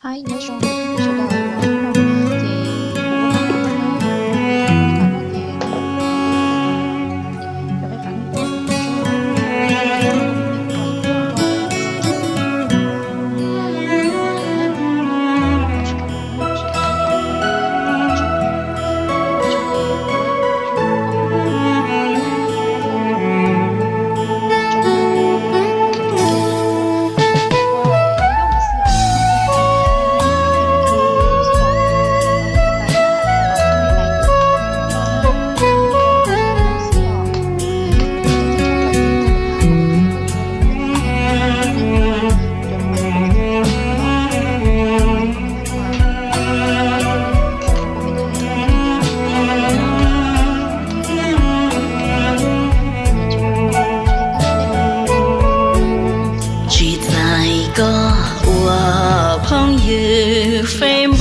Hi, nyob zoo sawv daws, ces kuv ua peb qab no ces, ua peb qab no ces Tsis txais koj ua phooj ywg Facebook.